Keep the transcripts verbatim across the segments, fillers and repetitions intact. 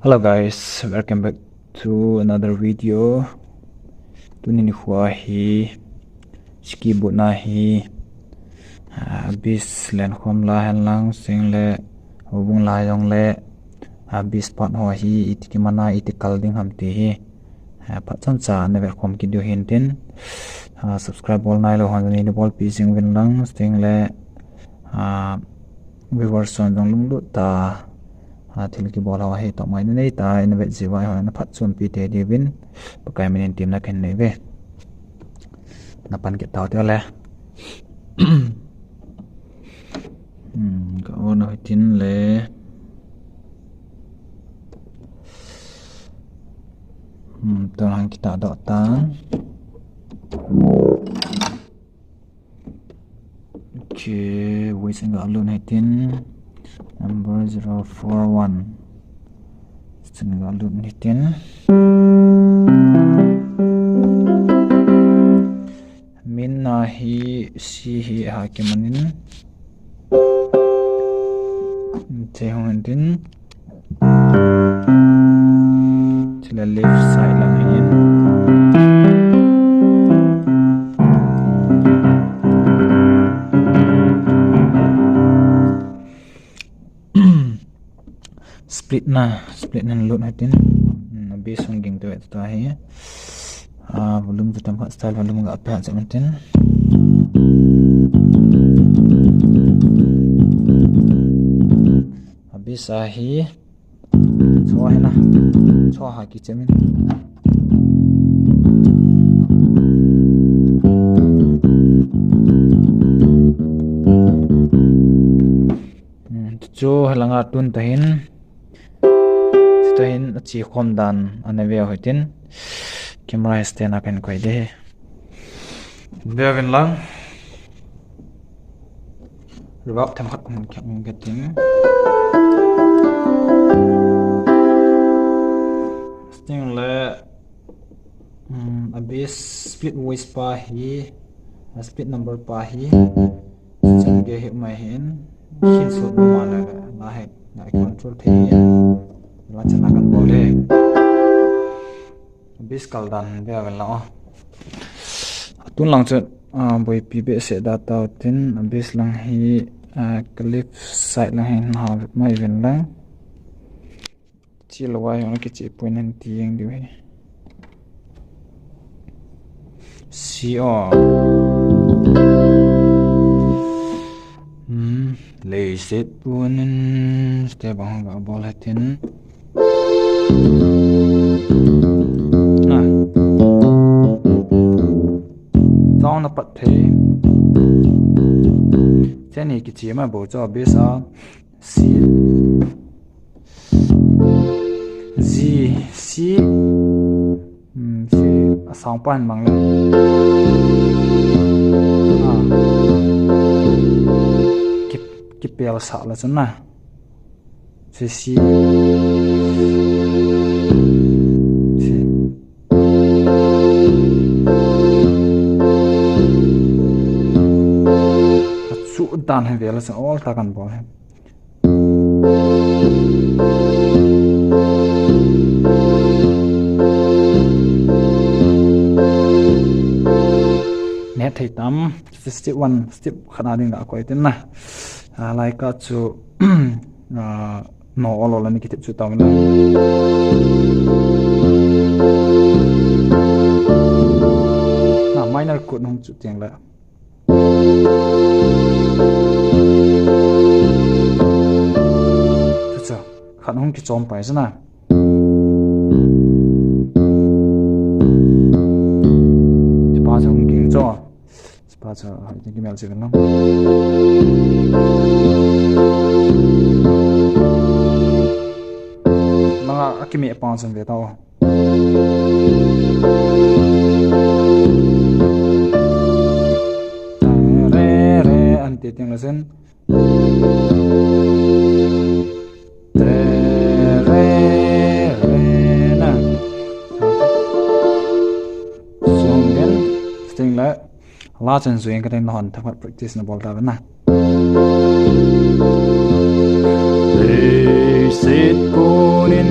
Hello guys, welcome back to another video. Tuni nikho hi ski boot na hi, ah, bass len khom la hen lang, sing le, houbung la jong le, ah, bass part ho hi iti kimana, iti kal ding ham ti hi, ah, phat chomcha na vet khom kit diu hin tin, ah, subscribe bol nailou hon jong nei bolpi jing uvin lang, sing le, ah, viewers hon jong lunglut tah a, thil kibol ho hi tohmai na nei tah a, ina vet jeh uva eiho na phatchompi tei diuvin Pakai minin temna kahin nei uve. Na pan kit tau hite le. Hmm, ka on u hitin le. Hmm, tua lang kita doh tan. Okay, voice in ga lut hitin. Number zero four one. Voice in ga lut hitin. Min na hi C hi ha kimanin. Che hung hitin. Chule left side lang hin. Split na, split na lut hitin. Hmm, bass hung ging tu ta hi. Ah, volume tu tam khat style volume ga pe ha cha man tin. Bass a hi. Cho hi na. Cho ha kichemin. Hmm, chu helanga tun tahin. Tahin achi khom dan ana veu hitin. Camera stand a kahin koi ding. Veuvin lang. Reverb them khat hung khat hung khat in. Sting le, um, a bass split voice pa hi, a split number pa hi. Chan ge hi mai hin. Hin sut ma le la he, la control thei hin. La chan a kan bol le. Bass kal dan ve vel la o. Tun lang chu, ah, boipi behseh da tau tin, bass lang hi, ah, ka left side lang hi na ha mai ven lang. Chi lo wa yong ki chi point nan ti yeng diu hi. Si o. Hmm, leiset punin step bang ga bol hitin. Na. Sound na pat thei. Cheni kichi ma bo cho bass a. Si. Zi, si. Hmm, si, a sound pan mang le. Ah. Ki, kipel sa la chun na. Si, si. Si. A chu dan he ve la chun all ta kan bol he. Neh thei tam, step one, step khat na ding ga koi tin na. Ah, lai ka chu, ah, no olo la ni kitip chu tau na. Na minor chord hung chu tiang la. Chu chu, khat hung kichom pai chu na. Chupa chu hung ging chu. Chupa chu, hai, thank you, mel chu kan na. Langa, a kimi pa chu ve tau. Re, re, an ti ting la sen. Re, re, re, na. Sung den, sting la. La chen sung ka den hon thakhat practice na bol ta na. Leiset punin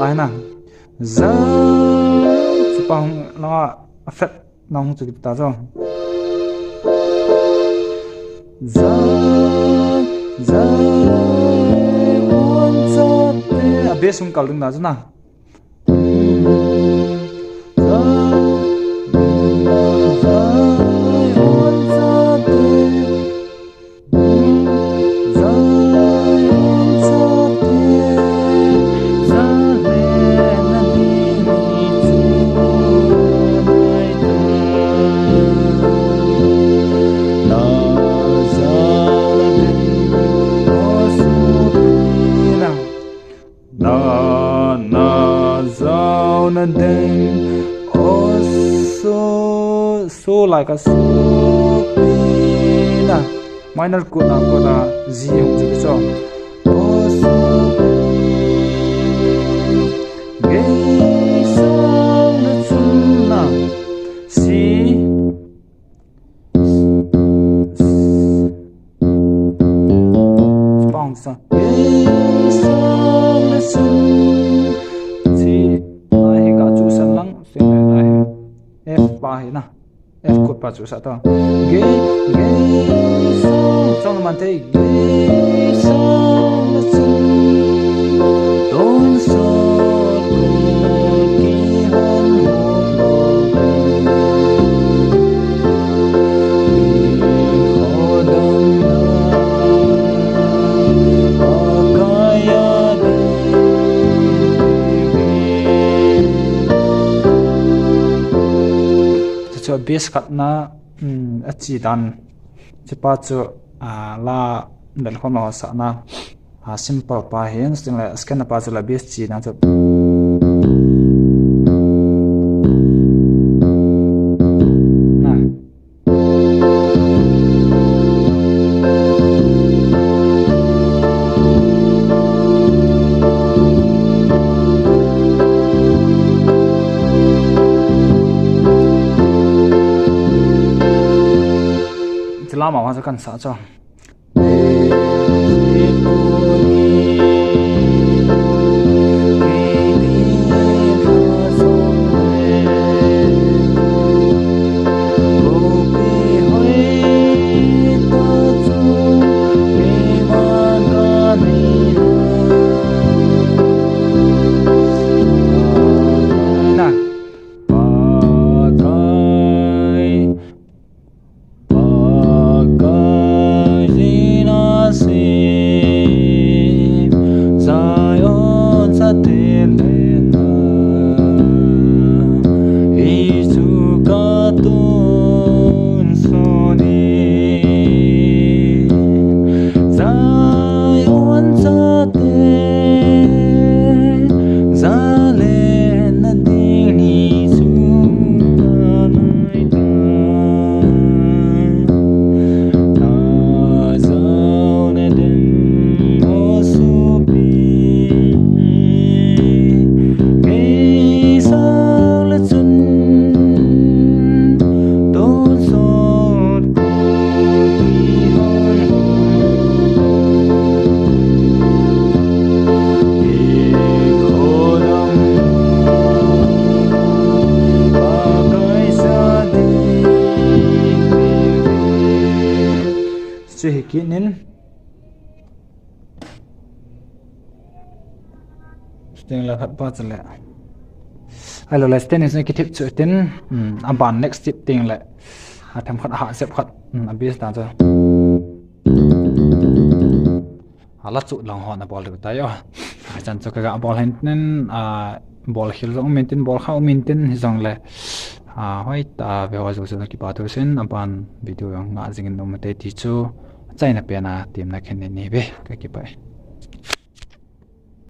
Hai na. Za. Chupa hung langa a flat na hung chu kita cho. Za. Za. Hon sa te. A bass hung kal ding na chu na. Na, na, zau na ding. O, so, so like a so, pi, na. Minor chord na, chord na, G hung chu cho. O, so, pi. Gei sang na chun na. Si. Bounce. Gei sang na chun. Si. Lai hi ka chu san lang. Sing lai lai. F pa hi na. F chord pa chu sa ta. Gei, gei sang. Sang na man thei. Gei sang na chun. Ton sot kut ki hon hon lo. Chu chu bass khat na, um, a chi dan. Chupa chu, ah, la bel khom lo sa na. Ah, simple pa hin, sting le, scan pa chu la bass chi dan chu. Na. Chila ma wa kan sa cho. Pakai jinase, Zion satelena, Jesu katun soni, Zion sate, zalena ding ni suna. Chu hi kit in. Sting la khat pa chu le. Ai lo le sting ni ki thip chu tin. Hmm, a ban next tip ting le. A them khat ha sep khat. Hmm, a bass ta chu. A la chu lang ho na bol deu ta yo. A chan chu ka ga bol hen tin, a, bol khel jong um in tin, bol kha um in tin, hi jong le. A, hoi ta ve ho jong chu kipa thu sin, a ban video jong nga jing in um te ti chu. Chaina pen a, tim na khen ni ve, ka kipa e.